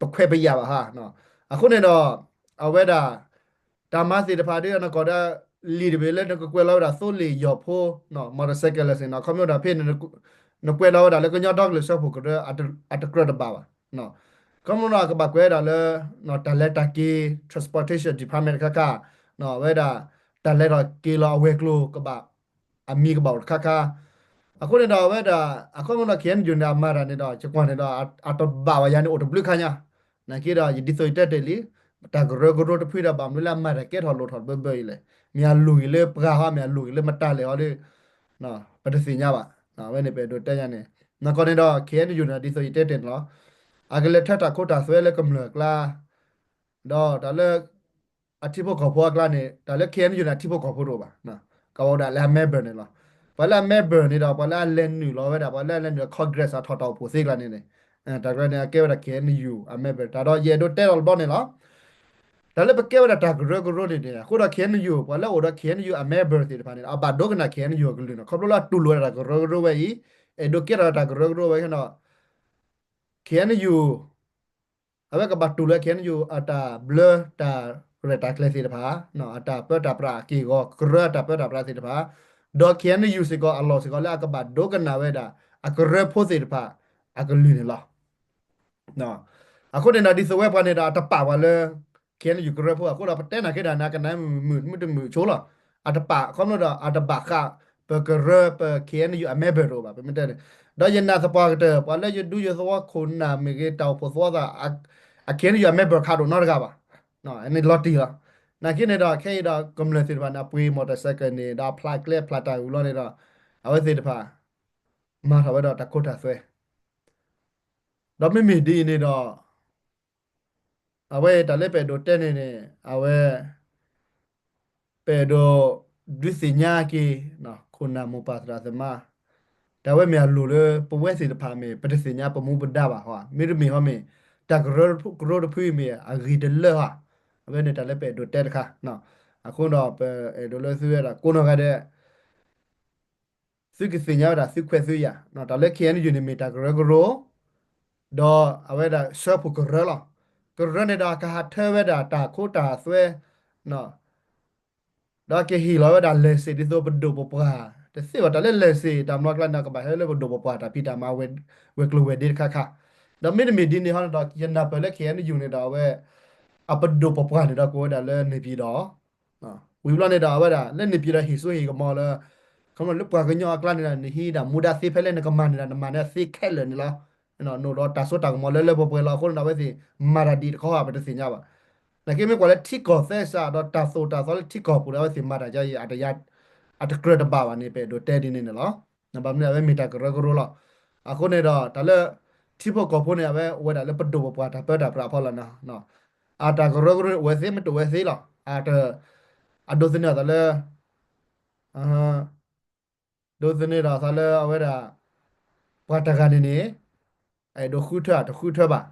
ပခွဲးပယာ်ဘၣ်ဟါ. အဃိန့ၣ်ဒီး အဝဲဒၣ် တၢ်မၤသ့ၣ်တဖၣ်ဒီး နကီၢ်ဒီး လံာ်တဘ့ၣ်လၢနကကွဲးလီၤဝဲဒၣ်သိလ့ၣ်ယီၢ်ဖိ motorcycle license န့ၣ် ခီဖျိဒီးဖဲန့ၣ် နကွဲးလီၤဝဲဒၣ်လၢကညီဒီကလုာ်စၢဖှိၣ်ကရၢ အတကြၢးတဘၣ်ဘၣ်. ခီဖျိဒီးကဘၣ်ကွဲးဝဲဒၣ်လၢ တၢ်လဲၤတၢ်က့ၤ transportation department တခါခါ အဝဲဒၣ် တၢ်လဲၤထီၣ်က့ၤလီၤအဝဲၤကျိၤကဘၣ် အမံၤကဘၣ်အိၣ်တခါခါ. အဃိန့ၣ်ဒီးအဝဲဒၣ် အခီပညီဒီး ခ့ၣ်အဲၣ်ယူၣ်န့ၣ် အမၤတၢ်န့ၣ်ဒီး ယကွၢ်န့ၣ်ဒီး အတဘၣ်ဝဲယၤန့ၣ်အိၣ်တဘျုးခါညါ, နာ်က့ဒီး ယဒ်သိးယတဲတ့ၢ်လံ, တၢ်ကရၢကရိတဖုဒီး ဘၣ်မနုၤလၢအမၤတၢ်ကဲထီၣ်လိၣ်ထီၣ်တဘျီဘျီအံၤလဲၣ်, မ့ၢ်အလိၣ်ဂ့ၤလၢပှၤဟီ မ့ၢ်အလိၣ်ဂ့ၤလၢမတၤလဲၣ်ဟီဒီး ပတသ့ၣ်ညါဘၣ်. အဝဲန့ၣ်ပအဲၣ်ဒိးတဲညါန့ၣ် နကီၢ်န့ၣ်ဒီး ခ့ၣ်အဲၣ်ယူၣ်န့ၣ် ဒ်သိးယတဲတ့ၢ်န့ၣ်လီၤ, အကလဲၤထၢတၢ်ခိတၢ်သွဲလၢကမျၢၢ်အကျါ ဒီးတၢ်လၢ အထံဖိကီၢ်ဖိအကျါန့ၣ် တၢ်လၢ ခ့ၣ်အဲၣ်ယူၣ်န့ၣ် အထံဖိကီၢ်ဖိတအိၣ်ဘၣ်, ကဘၣ်ဝဲဒၣ်လၢအ member န့ၣ်လီၤ. ပှၤလၢအ member န့ၣ်ဒီး ပှၤလၢအလဲၤနုာ်လီၤဝဲဒၣ် ပှၤလၢအလဲၤနုာ်လီၤ Congress အထီၣ်တၢ်အိၣ်ဖှိၣ်သ့ကျါန့ၣ်န့ၣ်, တၢ်ကျါန့ၣ် အကဲဝဲဒၣ် ခ့ၣ်အဲၣ်ယူၣ် အ member တၢ်ဒီးယအဲၣ်ဒိးတဲထီၣ်တဘျီန့ၣ်လီၤ. တၢ်လၢပကဲဝဲဒၣ်တၢ်ကရၢကရိန့ၣ်န့ၣ် အဃိဒီး ခ့ၣ်အဲၣ်ယူၣ် ပှၤလၢအိၣ်ဒီး ခ့ၣ်အဲၣ်ယူၣ် အ member သ့ၣ်တဖၣ်န့ၣ် အဘၣ်ဒိကနၣ် ခ့ၣ်အဲၣ်ယူၣ် အကလုၢ်န့ၣ် ခီဖျိလၢအတူၢ်လိာ်ဝဲဒၣ်တၢ်ကရၢကရိဝဲအံၤ, အဲၣ်ဒိးကဲထီၣ်တၢ်ကရၢကရိဝဲခဲဒီး ခ့ၣ်အဲၣ်ယူၣ် အဝဲကဘၣ်တူၢ်လိာ် ခ့ၣ်အဲၣ်ယူၣ် အတၢ်ဘျၢတၢ်ရဲၣ်တၢ်ကျဲၤသ့ၣ်တဖၣ်, အတၢ်ပၢတၢ်ပြးက့ၢ်ဂီၤ ကရၢအတၢ်ပၢတၢ်ပြးသ့ၣ်တဖၣ်, ဒီး ခ့ၣ်အဲၣ်ယူၣ် စ့ၢ်ကီးအလီၢ်စ့ၢ်ကီးလၢအကဘၣ်ဒိကနၣ်ဝဲဒၣ် အကရၢဖိသ့ၣ်တဖၣ် အကလုၢ်န့ၣ်လီၤ. အဃိန့ၣ်ဒီး ဒ်သိးဝဲပှၤန့ၣ်ဒီး အတပာ်ပှၤလၢ ခ့ၣ်အဲၣ်ယူၣ် ကရၢဖိအဃိဒီး ပတဲနာ်က့ဒီး နကနၣ်မုာ်မုာ်တမုာ်ဆိလီၤ. အတပာ် ခီဖျိဒီး အတဘၣ်ဃး ပကရၢ ပ ခ့ၣ်အဲၣ်ယူၣ် အ member တအိၣ်ဘၣ် ပမ့ၢ်တဲန့ၣ်, ဒီးယနာ်သပှၢ်ကတၢၢ် ပှၤလၢယဒူယသဝီခိၣ်နၢ်မ့ၢ်ဂ့ၤ တၢ်အိၣ်ဖှိၣ်သဝီသး အ ခ့ၣ်အဲၣ်ယူၣ် အ member ခးတအိၣ်နီတဂၤဘၣ်. န့ၣ်လီၤတံၢ်လီၤ. နာ်က့န့ၣ်ဒီး ခဲအံၤဒီး ကမျၢၢ်သ့ၣ်တဖၣ်န့ၣ် အပှ့ၤ motorcycle န့ၣ် ဒီးအဖျးကျဲဖျးတၢ်ဝံၤလီၤန့ၣ်ဒီး အဝဲသ့ၣ်တဖၣ် မၤထီၣ်ဝဲဒီးတၢ်ခိတၢ်သွဲ ဒီးမ့မ့ၢ်ဒ်အံၤန့ၣ်ဒီး အဝဲတၢ်လၢပအဲၣ်ဒိးတဲန့ၣ်န့ၣ် အဝဲ ပအဲၣ်ဒိးဒုးသ့ၣ်ညါက့ၤ ခိၣ်နၢ်မိၢ်ပၢ်သရၣ်သမါ တၢ်ဝဲမ့ၢ်အလိၣ်လၢပဝဲသ့ၣ်တဖၣ်မ့ၢ် ပတသ့ၣ်ညါပမူပဒါဘၣ်ဟီ, မ့တမ့ၢ်ဟီမ့ၢ် တၢ်ကရၢကရိတဖုအံၤမ့ၢ်အဂ့ၤတလၢဟီ, အဝဲန့ၣ်တၢ်လၢပအဲၣ်ဒိးတဲတခါ, အဃိဒီး ပအဲၣ်ဒိးလၢသုဝဲဒၣ်ကိးနီၢ်ဂၤဒဲး သုကသ့ၣ်ညါဝဲဒၣ်သုခွဲးသုယာ်, တၢ်လၢ ခ့ၣ်အဲၣ်ယူၣ် န့ၣ်မ့ၢ်တၢ်ကရၢကရိ, ဒီးအဝဲဒၣ်စၢဖှိၣ်ကရၢလီၤ. ကရၢန့ၣ်ဒီးကဟးထၢဝဲဒၣ်တၢ်ခိတၢ်သွဲ, ဒီးကဟ့ၣ်လီၤဝဲဒၣ် license ဒ်သိးပဒိၣ်ပပှၢ်တသ့ဘၣ်, တၢ်လၢ license တၢ်မျီကျါန့ၣ် ကဘၣ်ဟဲလၢပဒိၣ်ပပှၢ်တၢ်ဖံးတၢ်မၤဝဲၤကျိၤဝဲၤဒ့တခါခါ, ဒီးမ့တမ့ၢ်ဒ်န့ၣ်ဟီန့ၣ်ဒီး ယနၢ်ပၢၢ်လၢ ခ့ၣ်အဲၣ်ယူၣ် န့ၣ်ဒီးအဝဲ အပဒိၣ်ပပှၢ်န့ၣ်ဒီးကအိၣ်ဝဲဒၣ်လၢန့ၣ်ပၠံၣ်တီၣ် ဝံၤဘျီန့ၣ်ဒီး အဝဲဒၣ်လၢန့ၣ်ပၠံၣ်တီၣ် ဟ့ၣ်စိဟ့ၣ်ကမီၤလၢ ခီဖျိလၢပှၤကညီအကျါန့ၣ်ဒီး နဟံးဒၣ်မူဒါသ့ဖဲလဲၣ် နကမၤန့ၢ်ဒၣ် နမၤန့ၢ်သ့ခဲလၢာ်န့ၣ်လီၤ. နအိၣ်ဒီးတၢ်စိတၢ်ကမီၤလၢလၢပှဲၤပှဲၤလီၤ. အဃိန့ၣ်ဒီး အဝဲသ့ၣ်မၤတၢ်ဒ်တခီဧါ ပတသ့ၣ်ညါဘၣ်. နာ်က့မ့ၢ်ကွၢ်လၢထံကီၢ်သဲစး ဒီးတၢ်သိၣ်တၢ်သီလၢထံကီၢ်ပူၤဒီး အဝဲသ့ၣ်မၤတၢ်ယါအံၤ အတယါ အတကြၢးတဘၣ်ဘၣ်န့ၣ် ပအဲၣ်ဒိးတဲဒ်န့ၣ်န့ၣ်လီၤ. ဘၣ်မနုၤအဝဲမ့ၢ်တၢ်ကရၢကရိလီၤ. အဃိန့ၣ်ဒီး တၢ်လၢ ထံဖိကီၢ်ဖိန့ၣ် အဝဲအိၣ်ဝဲဒၣ်လၢပဒိၣ်ပပှၢ်တၢ်ပၢတၢ်ပြးအဖီလာ်န့ၣ်, အတၢ်ကရၢကရိန့ၣ်အိၣ်ဝဲသ့ မ့ၢ်တအိၣ်ဝဲသ့လီၤ. အ အဒိးသန့ၤအသးလၢ ဒိးသန့ၤဒီးအသးလၢအဝဲဒၣ် ပှၤတဂၤန့ၣ်န့ၣ် အဲၣ်ဒိးဃုထၢအတဃုထၢဘၣ်,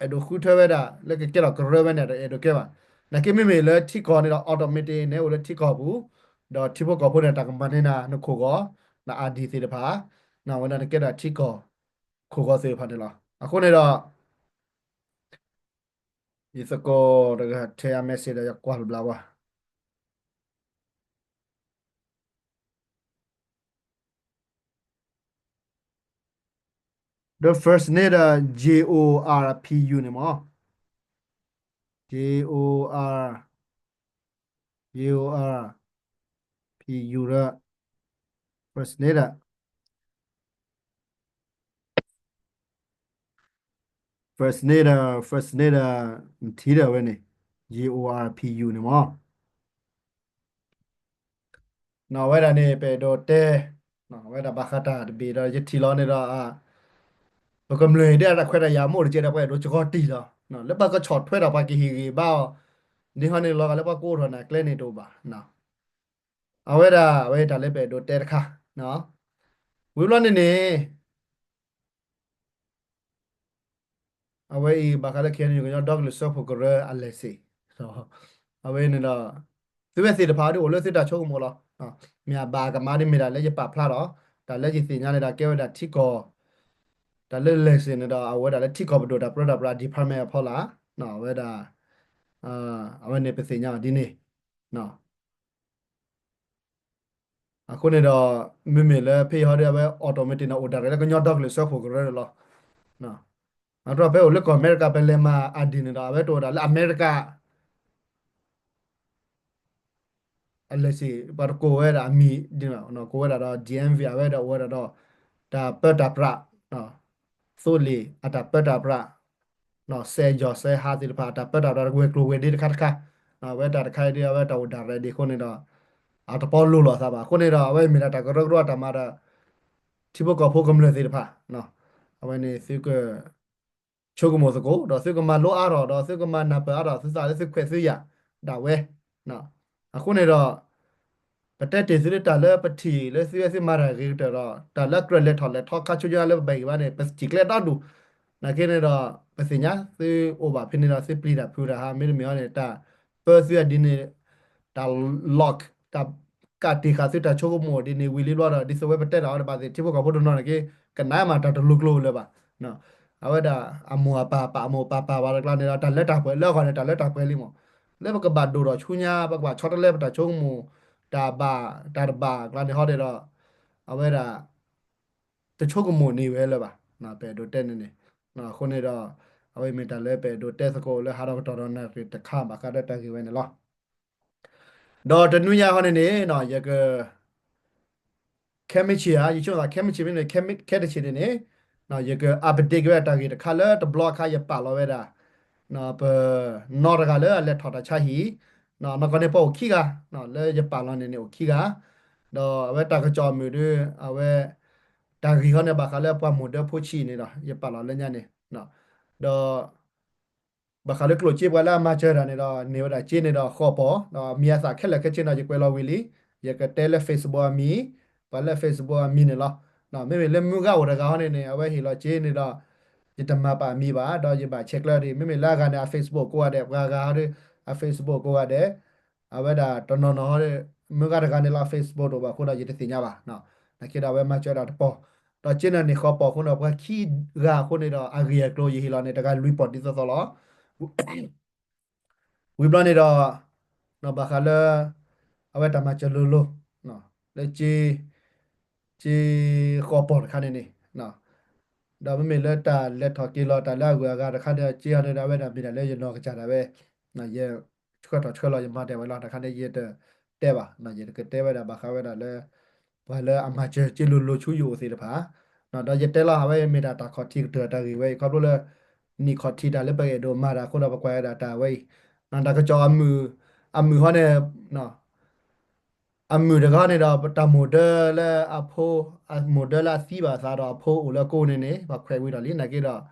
အဲၣ်ဒိးဃုထၢဝဲဒၣ်လၢကကဲထီၣ်ကရၢဝဲန့ၣ် တအဲၣ်ဒိးကဲဘၣ်. နာ်က့မ့မ့ၢ်လၢထံကီၢ်န့ၣ်ဒီး automatic န့ၣ် အိၣ်လၢထံကီၢ်ပူၤ, ဒီးထံဖိကီၢ်ဖိန့ၣ် တၢ်ကမၤန့ၢ်နၤနခိၣ်ဂီၤ, န ID သ့ၣ်တဖၣ်, နဝဲဒၣ်နကဲဒၣ်ထံကီၢ်ခိၣ်ဂီၤသ့ၣ်တဖၣ်န့ၣ်လီၤ. အဃိန့ၣ်ဒီး ယသကိးတဂၤထဲအ message ဒီးယကွၢ်တဘျီဘၣ်. ဒီး first name ဒီး J O R P U န့ၣ်မး, J O R, J O R P U ဒီး first name ဒီး first name ဒီး first name ဒီး နထံၣ်ဒီးဝဲန့ၣ် J O R P U န့ၣ်မး. အဝဲဒၣ်န့ၣ် ပအဲၣ်ဒိးတဲ အဝဲဒၣ်ဘၣ်ဃးတၢ်တဘ့ၣ်ဒီး ယထံၣ်လီၤန့ၣ်ဒီး ပကမျၢၢ်အံၤဒ်အတၢ်ခွဲးတၢ်ယာ်မ့ၢ်အိၣ်တက့ၢ်ဒီး ပအဲၣ်ဒိးကကီတံၢ်လီၤ. လၢပှၤကဆီၣ်ထွဲဒီးပှၤကဟ့ၣ်ဂံၢ်ဘါအီၤ န့ၣ်ဟီန့ၣ်လီၤဂာ်လၢပှၤကိးထီၣ်နၤကျဲန့ၣ်တအိၣ်ဘၣ်. အဝဲဒၣ် အဝဲတၢ်လၢပအဲၣ်ဒိးတဲတခါ, ဝံၤဘျီန့ၣ်န့ၣ် အဝဲအံၤဘၣ်ဃးလၢ K N U ကညီဒီကလုာ်စၢဖှိၣ်ကရၢအ license အဝဲန့ၣ်ဒီး သုဝဲသ့ၣ်တဖၣ်ဒ်အိၣ်လၢသုတၢ်ဆိကမိၣ်လီၤ. မ့ၢ်အဘၣ်အကမၣ်ဒ်မ့ၢ်တၢ်လၢယပာ်ဖျါဒီး တၢ်လၢယသ့ၣ်ညါန့ၣ်ဒီး ကဲဝဲဒၣ်ထံကီၢ် တၢ်လၢ license န့ၣ်ဒီး အဝဲဒၣ်လၢထံကီၢ်ပဒိၣ်တၢ်ပြၢတၢ်ပြး department အဖီလာ် အဝဲဒၣ် အဝဲန့ၣ်ပသ့ၣ်ညါအီၤဒ်န့ၣ် အဃိန့ၣ်ဒီး မ့မ့ၢ်လၢဖဲအံၤဟီဒီး အဝဲ automatic န့ၣ် အိၣ်ဒၣ်ရဲၣ်လၢကညီဒီကလုာ်စၢဖှိၣ်ကရၢ လီၤ. အတဖဲအိၣ်လၢကီၢ်အမဲရကၤ ပလဲၤမၤ ID န့ၣ်ဒီး အဝဲတအိၣ်ဒၣ်လၢအမဲရကၤ အ license ပှၤတကိးဝဲဒၣ်အမံၤ ကိးဝဲဒၣ်ဒီး D M V အဝဲဒၣ်အိၣ်ဝဲဒၣ်ဒီး တၢ်ပၢတၢ်ပြး သိလ့ၣ်အတၢ်ပၢတၢ်ပြး စဲးယီၤစဲးဟးသ့ၣ်တဖၣ် အတၢ်ပၢတၢ်ပြးတဝဲၤကျိၤဝဲၤဒ့တခါတခါ, အဝဲတၢ်တခါအံၤဒ်အဝဲတၢ်အိၣ်ဒၣ်ရဲၣ်ဒံးအဃိန့ၣ်ဒီး အတပီလိၤလိာ်အသးဘၣ်. အဃိန့ၣ်ဒီး အဝဲမ့ၢ်ဒၣ်တၢ်ကရၢကရိအတၢ်မၤဒီး ထံဖိကီၢ်ဖိကမျၢၢ်သ့ၣ်တဖၣ် အဝဲန့ၣ်သုက ဆိကမိၣ်သကိး ဒီးသုကမၤလိအါထီၣ် ဒီးသုကမၤနၢ်ပၢၢ်အါထီၣ်သုသးလၢသုခွဲးသုယာ်ဒၣ်ဝဲ. အဃိန့ၣ်ဒီး ပတဲတ့ၢ်သုလၢတၢ်လၢပထံၣ်လၢသုဝဲသုမၤတၢ်ဂ့ၤကတၢၢ်ဒီး တၢ်လၢကြၢးလဲၤထီၣ်လဲၤထီခါဆူညါလၢပဘၣ်ဂ့ၤဘၣ်န့ၣ် ပစံၣ်ကျဲဒီဒူၣ်. နာ်က့န့ၣ်ဒီး ပသ့ၣ်ညါသုအိၣ်ဘၣ်ဖဲန့ၣ်ဒီး သုပျံၤတၢ်ဖုးတၢ်ဟး မ့တမ့ၢ်အီၤန့ၣ် တၢ်ပၢသုအဒ်န့ၣ် တၢ် lock တၢ်ကးတံာ်ဃာ်သုတၢ်ဆိကမိၣ်ဒ်န့ၣ်ဝံၤလံဘျီဒီး ဒ်သိးဝဲပတဲတၢ်အီၤတဘၣ်သ့ၣ် ထံဖိကီၢ်ဖိတနီၤန့ၣ်က့ ကနၣ်မးတၢ်တလိၤကျိၤလၢၤဘၣ်. အဝဲဒၣ်အမိၢ်အပၢ်ပာ်အမိၢ်ပာ်ပာ်ဝဲတကျါန့ၣ်ဒီး တၢ်လၢတၢ်ပှဲၤလၢအဂီၢ်န့ၣ် တၢ်လၢတၢ်ပှဲၤလံမး. လၢပကဘၣ်ဒိၣ်ထီၣ်ဆူညါ ပကဘၣ်ဆီတလဲပတၢ်ဆိကမိၣ် တၢ်ဘၣ် တၢ်တဘၣ်ကျါန့ၣ်ဟီဒီး အဝဲဒၣ် တဆိကမိၣ်န့ၢ်ဝဲလၢၤဘၣ်. ပအဲၣ်ဒိးတဲန့ၣ်န့ၣ် အဃိန့ၣ်ဒီး အဝဲမ့ၢ်တၢ်လၢပအဲၣ်ဒိးတဲသကိးလၢဟးဒီးကတီၢ်ဒီးနၣ်ရံၣ်တခါဘၣ်ဃးဒီးတၢ်ဂ့ၢ်ဝဲန့ၣ်လီၤ. ဒီးတနွံညါဟီန့ၣ်န့ၣ် ယက ခဲမုၢ်ဆ့ၣ်ဧါ ယဆိကမိၣ်ခဲမုၢ်ဆ့ၣ်မ့ၢ်န့ၣ် ခဲတဆံးန့ၣ်န့ၣ် ယက update က့ၤဝဲဒၣ်တၢ်ဂ့ၢ်တခါလၢတဘျီအခါယပာ်လီၤဝဲဒၣ် ပနီတဂၤလၢအလဲၤထီၣ်တၢ်ဆါဟံၣ် နီၢ်ကီၢ်န့ၣ်ပှၤအိၣ်ခံဂၤ လၢယပာ်လီၤန့ၣ်န့ၣ်အိၣ်ခံဂၤ ဒီးအဝဲတၢ်ကစီၣ်အမုာ်ဒီး အဝဲ တၢ်ဂ့ၢ်ဟီန့ၣ် ဘၣ်ဃးလၢပှၤမိၢ်ဒၢဖိဆံးန့ၣ်ဒီး ယပာ်လီၤလၢညါန့ၣ် ဒီး ဘၣ်ဃးလၢကျိၣ်စ့ပှၤလၢအမၤစၢၤတၢ်န့ၣ်ဒီး န့ၢ်ဝဲဒၣ်စ့န့ၣ်ဒီးဃီပီၢ် ဒီးမံၤအသးခဲလၢာ်ခဲဆ့န့ၣ်ဒီး ယကွဲးလီၤဝံၤလံ ယကတဲလၢ Facebook အမံၤ ပှၤလၢ Facebook အမံၤန့ၣ်လီၤ. မ့မ့ၢ်လၢမုၢ်ဂၤအိၣ်တဂၤဟီန့ၣ်န့ၣ် အဝဲဟ့ၣ်လီၤစ့န့ၣ်ဒီး ယတမၤပာ်အမံၤဘၣ် ဒီးယဘၣ်ဆဲးကျၢဒံး မ့မ့ၢ်လၢအဂၤန့ၣ် အ Facebook ကိးဂၤဒဲး ပှၤဂၤဟီဒီး အ Facebook ကိးဂၤဒဲး အဝဲဒၣ်တနီၤနီၤဟီဒီး မုၢ်ဂၤတဂၤန့ၣ်လီၤ Facebook တအိၣ်ဘၣ်အဃိဒီး ယတသ့ၣ်ညါဘၣ်. နာ်က့ဒီးအဝဲမၤစၢၤဒၣ်တပီၢ် ဒီးစ့န့ၣ်န့ၢ်ဃီပီၢ်အဃိန့ၣ် ပှၤခံဂၤအဃိန့ၣ်ဒီး အဂ့ၢ်အကျိၤယဟ့ၣ်လီၤန့ၣ် တဂၤလွံၢ်ပီၢ်ဒ်သိးသိးလီၤ. ဝံၤဘျီန့ၣ်ဒီး ဘၣ်ဃးလၢ အဝဲတၢ်မၤစၢၤလိၤလိၤ လၢစ့ စ့ဃီပီၢ်တခါန့ၣ်န့ၣ် ဒီးမ့မ့ၢ်လၢတၢ်လဲၤထီၣ်က့ၤလီၤ တၢ်လၢအဂုၤအဂၤတခါဒီး စ့ဟီန့ၣ်ဒီး အဝဲဒၣ်မ့ၢ်ဒၣ်လၢယနီၢ်ကစၢ်ဒၣ်ဝဲ ယဆှၢထီၣ်ဆှၢလီၤ ယမၤတၢ်ဝဲလီၤ တခါန့ၣ် ယတတဲဘၣ် ယတကတဲဝဲဒၣ်ဘၣ်ဃးဝဲဒၣ်လၢ ပှၤလၢအမၤစၢၤစ့လိၤလိၤဆူယအိၣ်သ့ၣ်တဖၣ် ဒီးယတဲလီၤ အဝဲမ့ၢ်ဒၣ်တၢ်ခီၣ်ထံးကတၢၢ်တၢ်ဂ့ၢ်ဝဲအံၤ ခီဖျိလၢ နံၣ်ခီၣ်ထံးတၢ်လၢပအဲၣ်ဒိးမၤတၢ်အဃိဒီး ပကွၢ်ဝဲဒၣ်တၢ်ဝဲအံၤ တၢ်ကစီၣ်အမုာ်, အမုာ်ဟီန့ၣ် အမုာ်တဂၤန့ၣ်ဒီး တၢ်မိၢ်ဒၢလၢအဖိ, အမိၢ်ဒၢလၢအသံဘၣ်အသးဒီး အဖိအိၣ်လၢကိးန့ၣ်န့ၣ် ပှၤခွဲးဝံၤဒီးလံ နာ်က့ဒီး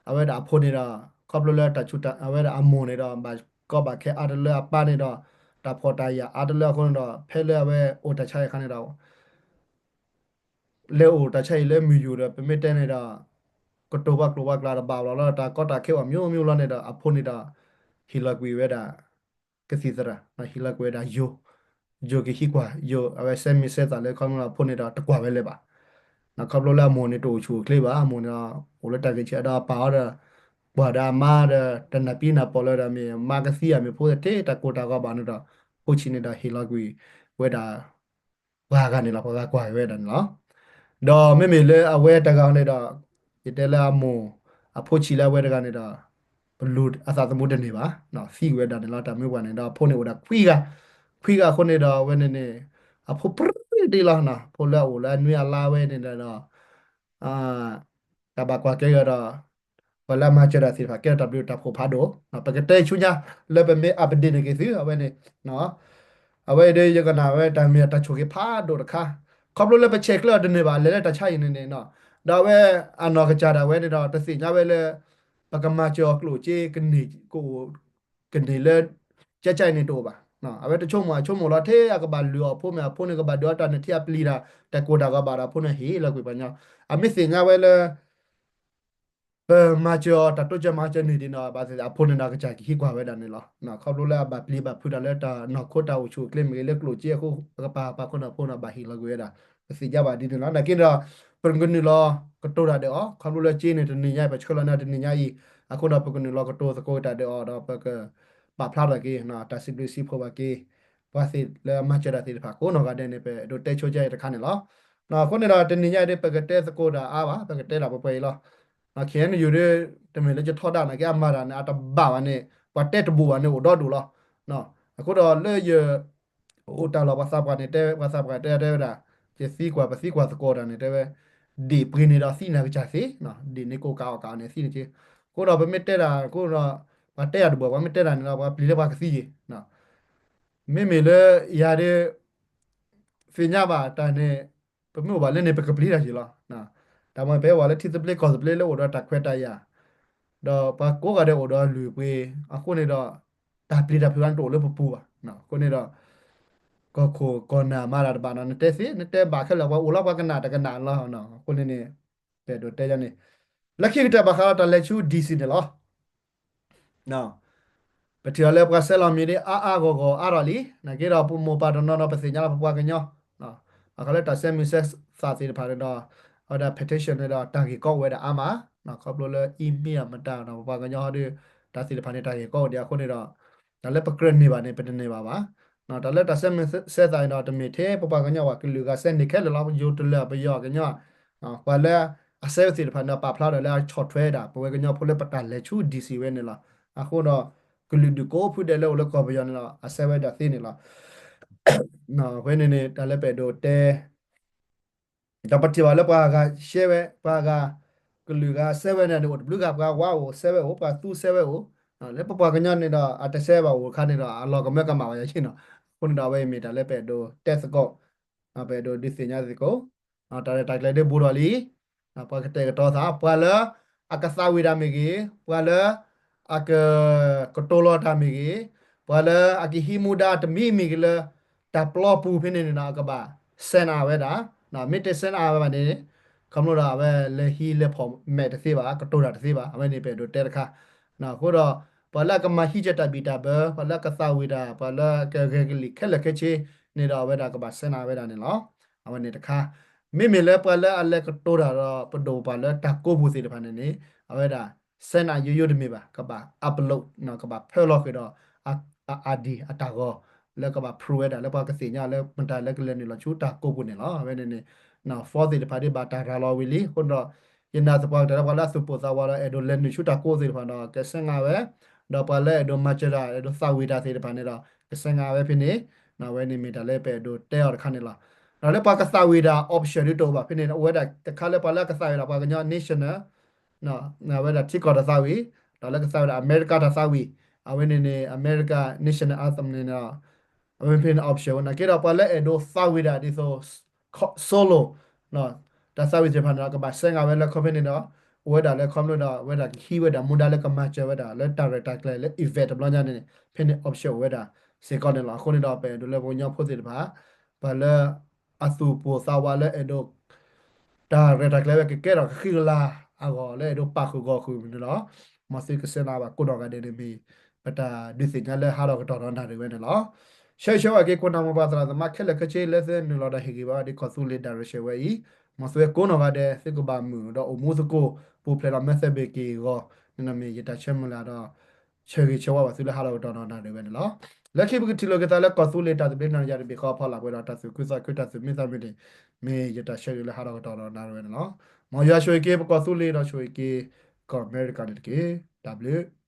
အဝဲဒၣ်အဖိန့ၣ်ဒီး ခီဖျိလၢတၢ်ဆူးတၢ် အဝဲဒၣ်အမိၢ်န့ၣ်ဒီး ဘၣ်ကီဘၣ်ခဲအါတလၢအပၢ်န့ၣ်ဒီး တၢ်ဖှီၣ်တၢ်ယာ်အါတလၢအဃိန့ၣ်ဒီး ဖဲလၢအဝဲအိၣ်တၢ်ဆါအံၤအခါန့ၣ်ဒီး လဲၤအိၣ်တၢ်ဆါအံၤလၢမုၢ်ယူၤဒီး ပမ့ၢ်တဲန့ၣ်ဒီး ကတိၤပှၤကျိာ်ပှၤကျဲဒီးဘၣ်လီၤလၢတၢ်ကီတၢ်ခဲအီၤ မျိုးမျိုးလီၤန့ၣ်ဒီး အဖိန့ၣ်ဒီး ဟ့ၣ်လီၤကွံာ်ဝဲဒၣ် ကသံၣ်သရၣ် ဟ့ၣ်လီၤကွံာ်ဝဲဒၣ်ယိၤ, ယိၤကဟံးကွၢ် ယိၤ အဝဲစဲမံၤစဲသးလၢခီဖျိအဖိန့ၣ်ဒီးတကွၢ်ဝဲလၢၤဘၣ်. ခီဖျိလၢအမိၢ်န့ၣ်တအိၣ်ဆူၣ်အိၣ်ချ့ဘၣ် အမိၢ်န့ၣ်ဒီး အိၣ်လၢတၢ်ဂ့ၢ်ဆံးဒီးအပၢ်အီၤဒီး ကွၢ်ဒီးအမါဒီး တနၢ်ပံနၢ်ပီၢ်လၢဒီးမ့ၢ်မါကသံအမ့ၢ်ဖိသ့ၣ်ထဲတၢ်ကိၢ်တၢ်ဂီၤဘၣ်န့ၣ်ဒီး ဖိဆံးန့ၣ်ဒီးဟ့ၣ်လီၤကွံာ်ဝဲဒၣ် ပှၤဂၤန့ၣ်လီၤ ပှၤဂၤကွၢ်က့ၤဝဲဒၣ်န့ၣ်လီၤ. ဒီးမ့မ့ၢ်လၢအဝဲတဂၤန့ၣ်ဒီး ယတဲလၢအမိၢ် အဖိဆံးလၢအဝဲတဂၤန့ၣ်ဒီး ပလူၤအသးသမူတန့ၢ်ဘၣ်, သံကွံာ်ဝဲဒၣ်န့ၣ်လီၤ တၢ်မုၢ်ပှၢ်န့ၣ်ဒီး အဖိန့ၣ်အိၣ်ဒၣ်ခွံဂၤ, ခွံဂၤအဃိန့ၣ်ဒီး အဝဲန့ၣ်န့ၣ် အဖိပြံတ့ၢ်လီၤ, ဖိလၢအအိၣ်လၢအနွံအလါဝဲန့ၣ်ဒီး တၢ်ဘၣ်ကွၢ်ကဲဂၤဒီး ပှၤလၢအမၤစၢၤတၢ်သ့ၣ်တဖၣ် ကဲထီၣ်တၢ်ဘျုးတၢ်ဖှိၣ်ဖးဒိၣ်, ပကတဲဆူညါလၢပမ့ၢ် update န့ၢ်က့ၤသု အဝဲန့ၣ်, အဝဲဒီးယကနၣ်ဝဲတၢ်မ့ၢ်တၢ်ဆိၣ်ဂ့ၤဖးဒိၣ်တခါ, ခီဖျိလၢပဆဲးကျၢအီၤတန့ၢ်ဘၣ် လဲၤလၢတၢ်ဆါအံၤန့ၣ်န့ၣ်, ဒီးအဝဲအနီၢ်ကစၢ်ဒၣ်ဝဲန့ၣ်ဒီး တသ့ၣ်ညါဝဲလၢ ပကမၤစၢၤအီၤကျိၣ်စ့ ကန့ၢ် ကန့ၢ်လၢ ကၠဲကၠဲအံၤန့ၣ်တအိၣ်ဘၣ်. အဝဲတဆိကမိၣ် အဆိကမိၣ်လီၤ ထဲအကဘၣ်လုၢ်အီၣ်ဖိမ့ၢ်အဖိန့ၣ် ကဘၣ်ဒုးအီၣ်တၢ်န့ၣ် ထံအပျံၤတၢ် တၢ်ကိၢ်တၢ်ဂီၤဘၣ်ဒီး အဖိန့ၣ်ဟ့ၣ်လီၤကွံာ်ပှၤကညီ, အမ့ၢ်သ့ၣ်ညါဝဲလၢ ပမၤစၢၤအီၤတၢ်တိစၢၤမၤစၢၤန့ၣ်ဒ်န့ၣ် ဘၣ်သ့ၣ်သ့ၣ်အဖိန့ၣ်ဒီး ကစၢ်ကဟံးကွၢ်ဝဲဒၣ်န့ၣ်လီၤ. ခီဖျိလၢအဘၣ်ပျံၤဘၣ်ဖုးတၢ်လၢတၢ်နီၢ်ခိတၢ်အိၣ်ဆူၣ်အိၣ်ချ့မ့ၢ်ဂ့ၤ လၢကျိၣ်စ့အဃိ အကပၤပၤခိၣ်န့ၣ်အဖိန့ၣ် ဘၣ်ဟ့ၣ်လီၤကွံာ်ဝဲဒၣ် ပသ့ၣ်ညါဘၣ်ဒ်န့ၣ်လီၤ. နာ်က့ဒီး ပကနုာ်လီၤကတိၤတၢ်ဒီးအီၤ ခီဖျိလၢစ့န့ၣ် တနံၤညါအံၤ ပဆှၢလီၤန့ၣ်တနံၤညါအံၤ အဃိဒီး ပကနုာ်လီၤကတိၤသကိးတၢ်ဒီးအီၤဒီး ပကပာ်ဖျါထီၣ်က့ၤ တၢ်စံးဘျုးစံးဖှိၣ်ဘၣ်က့ၤ ပှၤသ့ၣ်လၢအမၤစၢၤတၢ်သ့ၣ်တဖၣ် ကိးနီၢ်ဂၤဒဲးန့ၣ် ပအဲၣ်ဒိးတဲဆိကဲအံၤတခါန့ၣ်လီၤ. အဃိန့ၣ်ဒီး တနံၤညါအံၤဒ် ပကတဲသကိးတၢ်အါဘၣ် ပကတဲတၢ်ပှဲၤပှဲၤအံၤလီၤ. ခဲအံၤန့ၣ်ယိၤဒ် တမ့ၢ်လၢယထီဒါနာ်က့ အမၤတၢ်န့ၣ် အတဘၣ်ဘၣ်န့ၣ် ပှၤတဲတဘူးဘၣ်န့ၣ်အိၣ်ဒီဒူၣ်လီၤ. အဃိဒီးလၢယ အိၣ်တၢ်လီၢ် ပှၤသးပှၢ်န့ၣ်တဲ ပှၤသးပှၢ်တဲတဲဝဲဒၣ် ယသံကွၢ် ပသံကွၢ်သကိးတၢ်န့ၣ် တဲဝဲ ဒ့ၣ်ပှ့ၤန့ၣ်ဒီးသံနာ်ကစၢ်သ့, ဒ့ၣ်န့ၣ်ကိးကးအီၣ်ကးအီန့ၣ်သံန့ၣ်က့, အဃိဒီးပမ့ၢ်တဲတၢ်အဃိဒီး ပှၤတဲယၤတဘူး ပှၤမ့ၢ်တဲတၢ်န့ၣ်ဒီး ပှၤပျံၤလၢပှၤကသံယ့ၤ, မ့မ့ၢ်လၢယၤဒ် သ့ၣ်ညါဘၣ်တၢ်န့ၣ် ပမ့ၢ်အိၣ်ဘၣ်လၢန့ၣ် ပကပျံၤတၢ်ယ့ၤလီၤ. တၢ်မ့ၢ်ပဟဲဝဲလၢထံသဘျ့ကီၢ်သဘျ့လၢအိၣ်ဒီးတၢ်ခွဲးတၢ်ယာ် ဒီးပှၤကိးဂၤဒဲးအိၣ်ဒီးအလုၢ်အပှ့ၤ အဃိန့ၣ်ဒီး တၢ်ပျံၤတၢ်ဖုးန့ၣ်တအိၣ်လၢပပူၤဘၣ်. အဃိန့ၣ်ဒီး ကီၢ်ခိၣ်ကီၢ်နၢ်မၤတၢ်တဘၣ်နီၤ နတဲသ့ နတဲဘၣ်ခဲလၢာ် ပှၤအိၣ်လီၤပှၤကနၣ်တကနၣ်လီၤ. အဃိန့ၣ်န့ၣ် ပအဲၣ်ဒိးတဲယၤန့ၣ် လၢခံကတၢၢ်ဘၣ်ဃးဒီးတၢ်လဲၤဆူ DC န့ၣ်လီၤ. ပထံၣ်အီၤလၢပှၤဆဲးလီၤမံၤဒ်အါအါဂီၢ်ဂီၢ်အါထီၣ်လံ, နာ်က့ဒီးပမိၢ်ပၢ်တနီၤနီၤ ပသ့ၣ်ညါလီၤပပှၤကညီ ဘၣ်ဃးလၢတၢ်ဆဲးမံၤဆဲးသးသ့ၣ်တဖၣ်န့ၣ်ဒီး အဝဲဒၣ် petition န့ၣ်ဒီး တၢ်ဂ့ၢ်ကီအိၣ်ဝဲဒၣ်အါမး, ခီဖျိလၢ email အမတၤဒီး ပပှၤကညီဟီဒီး တၢ်သ့ၣ်တဖၣ်န့ၣ် တၢ်ဂ့ၢ်ကီအိၣ်ဒံးအဃိန့ၣ်ဒီး တၢ်လၢပကြၢးန့ၢ်ဘၣ်န့ၣ် ပတန့ၢ်ဘၣ်ဘၣ်. တၢ်လၢတၢ်ဆဲးမံၤဆဲးသးန့ၣ်ဒီး တမ့ၢ်ထဲပပှၤကညီဘၣ် ကလုာ်ဂၤဆဲးန့ၢ်ခဲလၢာ်လီၤ. ယိၤတလၢပယီၤကညီ ပှၤလၢအဆဲးဝဲသ့ၣ်တဖၣ်န့ၣ်ဒီး ပာ်ဖျါဒီးလၢအဆီၣ်ထွဲဒၣ် ပဝဲကညီဖိလၢပတၢ်လဲၤဆူ DC ဝဲန့ၣ်လီၤ. အဃိဒီး ကလုာ်ဒူၣ်ကိးဖုဒဲးလၢအိၣ်လၢကီၢ်ပယီၤန့ၣ်ဒီး အဆဲးဝဲဒၣ်သ့န့ၣ်လီၤ. အဝဲန့ၣ်န့ၣ် တၢ်လၢပအဲၣ်ဒိးတဲ ဒီးပထံၣ်ဘၣ်လၢပှၤဂၤဆဲးဝဲ ပှၤဂၤ ကလုာ်ဂၤဆဲးဝဲန့ၣ်န့ၣ် အိၣ်တဘျုးဂၤ ပှၤဝါအိၣ်ဆဲးဝဲအိၣ် ပှၤသူဆဲးဝဲအိၣ်, လၢပပှၤကညီန့ၣ်ဒီး အတဆဲးဘၣ်အိၣ်အခါန့ၣ်ဒီး အလီၤကမၢကမၣ်ဝဲယၤဆ့ၣ်နီၤ. အဃိန့ၣ်ဒီး အဝဲအံၤမ့ၢ်တၢ်လၢပအဲၣ်ဒိးတဲသကိး ပအဲၣ်ဒိးဒုးသ့ၣ်ညါသကိး တၢ်ရဲၣ်တၢ်ကျဲၤဒ်ဘူးထီၣ်လံ, ပှၤကတဲာ်ကတီၤသး ပှၤလၢ အကသးဝံၣ်တၢ်မ့ၢ်ဂ့ၤ, ပှၤလၢ အက ကတိၤလီၤတၢ်မ့ၢ်ဂ့ၤ, ပှၤလၢအကဟံးမူဒါတမံၤမ့ၢ်ဂ့ၤလၢ တၢ်ပျီပူၤဖဲန့ၣ်န့ၣ်ဒီး အကဘၣ် send အါဝဲဒၣ်, မ့ၢ်တ send အါဝဲဘၣ်န့ၣ် ခီဖျိဒီးအဝဲလဲၤဟံးလဲၤဖီၣ်မဲာ်တသ့ဘၣ် ကတိၤတၢ်တသ့ဘၣ် အဝဲန့ၣ်ပအဲၣ်ဒိးတဲတခါ အဃိဒီး ပှၤလၢအကမၤဟံးကၢတၢ်ဘံၣ်တၢ်ဘၢ ပှၤလၢအကသးဝံၣ်တၢ် ပှၤလၢအကဂဲၤကလံၣ်ခဲလၢာ်ခဲဆ့န့ၣ်ဒီး အဝဲဒၣ်ကဘၣ် send အါဝဲဒၣ်န့ၣ်လီၤ. အဝဲန့ၣ်တခါ မ့မ့ၢ်လၢပှၤလၢအလဲၤကတိၤတၢ်ဒီး ပဒိၣ်ပပှၢ်လၢတၢ်ကိးပူၤသ့ၣ်တဖၣ်န့ၣ်န့ၣ် အဝဲဒၣ် send အါယိယိတမ့ၢ်ဘၣ် ကဘၣ် upload ကဘၣ်ဖၢလီၤဃုာ်ဒီး အ ID အတၢ်ဂီၤ လၢကဘၣ် prove ဝဲဒၣ်လၢပှၤကသ့ၣ်ညါလၢမတၤလၢကလဲၤနုာ်လီၤဆူတၢ်ကိးပူၤန့ၣ်လီၤ. အဝဲန့ၣ်န့ၣ် form သ့ၣ်တဖၣ်ဒ်ဘၣ်တၢ်ရၤလီၤဝံၤလံ အဃိဒီး ယနာ်သပှၢ်ကတၢၢ်လၢပှၤလၢအသူၣ်ပိၢ်သးဝးဒီး အဲၣ်ဒိးလဲၤနုာ်ဆူတၢ်ကိးသ့ၣ်တဖၣ်ဒီး က send အါဝဲ, ဒီးပှၤလၢအဲၣ်ဒိးမၤစၢၤတၢ် အဲၣ်ဒိးသးဝံၣ်တၢ်သ့ၣ်တဖၣ်န့ၣ်ဒီး က send အါဝဲဖဲန့ၣ်, အဝဲန့ၣ်မ့ၢ်တၢ်လၢပအဲၣ်ဒိးတဲအီၤတခါန့ၣ်လီၤ. ဒီးလၢပှၤကသးဝံၣ်တၢ် option ဒ်တအိၣ်ဘၣ်ဖဲန့ၣ် အိၣ်ဝဲဒၣ်တခါလၢပှၤလၢအကသးဝံၣ်ဒၣ်ပှၤကညီ national အဝဲဒၣ်ထံကီၢ်တၢ်သးဝံၣ်, ဒီးလၢကသးဝံၣ်ဒၣ်အမဲရကၤတၢ်သးဝံၣ်, အဝဲန့ၣ်န့ၣ် America National Anthem န့ၣ်ဒီး အဝဲဖဲန့ၣ် option ဝဲန့ၣ်က့ဒီး ပှၤလၢအဲၣ်ဒိးသးဝံၣ်ဒၣ်ဒ်သိး solo တၢ်သးဝံၣ်သ့ၣ်တဖၣ်န့ၣ်ဒီး ကဘၣ်ဆဲးငါဝဲလၢခီဖဲန့ၣ်ဒီး အိၣ်ဝဲဒၣ်လၢခီဖျိဒီး အဝဲဒၣ်ကဟံးဝဲဒၣ်မူဒါလၢကမၤစၢၤဝဲဒၣ်လၢတၢ်ရဲၣ်တၢ်ကျဲၤလၢ event တဘျီညါန့ၣ်န့ၣ် ဖဲန့ၣ် option အိၣ်ဝဲဒၣ်စ့ၢ်ကီးန့ၣ်လီၤ. အဃိန့ၣ်ဒီး ပအဲၣ်ဒိးလၢပှၤကညီဖိသ့ၣ်တဖၣ် ပှၤလၢအသူၣ်ပိၢ်သးဝးလၢအဲၣ်ဒိး တၢ်ရဲၣ်တၢ်ကျဲၤဝဲကကဲထီၣ်ကဃံကလၤအဂီၢ်လၢအဲၣ်ဒိးပာ်ဃုာ်ဂီၢ်ဃုာ်န့ၣ်လီၤ. မ်သုကဆဲးနၤဘၣ်ကိးနီၢ်ဂၤဒဲးန့ၣ် မ့ၢ်ပတၢ်ဒုးသ့ၣ်ညါလၢဟးထီၣ်ကတီၢ်ဒီးနၣ်ရံၣ်ဝဲန့ၣ်လီၤ. ဆၢဂ့ၤဆၢဝါက့ၤ ကိးနီၢ်မိၢ်ပၢ်သရၣ်သမါခဲလၢာ်ခဲဆ့လၢသုနုာ်လီၤဒီးဟ့ၣ်ဂံၢ်ဘါဝဲဒ်ကီၢ်သူလ့ၤတၢ်ရဲၣ်တၢ်ကျဲၤဝဲအံၤ, မ်သုကိးနီၢ်ဂၤဒဲး သုကဘၣ်မုာ်ဒီးအိၣ်မူသကိး ပူၤဖျဲးဒီးမဲာ်သၢဘ့ၣ်က့ၢ်အဂီၢ်န့ၣ် မ့ၢ်ယတၢ်ဆၢမုၢ်လၢ်ဒီး ဆၢဂ့ၤဆၢဝါဘၣ်သုလၢဟးထီၣ်ကတီၢ်ဒီးနၣ်ရံၣ်ဝဲန့ၣ်လီၤ. လၢခံပကထံၣ်လိာ်က့ၤသးလၢကီၢ်သူလ့ၤတၢ်သဘျ့နီၢ်ယၤတဘ့ၣ်ဃီ ဖီလာ်ပှဲၤဒီးတၢ်သူၣ်ခုသးခု တၢ်သူၣ်မံသးမုာ်န့ၣ် မ့ၢ်ယတၢ်ဆၢဂ့ၤလၢဟးထီၣ်ကတီၢ်ဒီးနၣ်ရံၣ်ဝဲန့ၣ်လီၤ. မ်ယွၤဆိၣ်ဂ့ၤက့ၤပကီၢ်သူလ့ၤဒီးဆိၣ်ဂ့ၤက့ၤကီၢ်အမဲရကၤန့ၣ်တက့ၢ်. တၢ်ဘျုး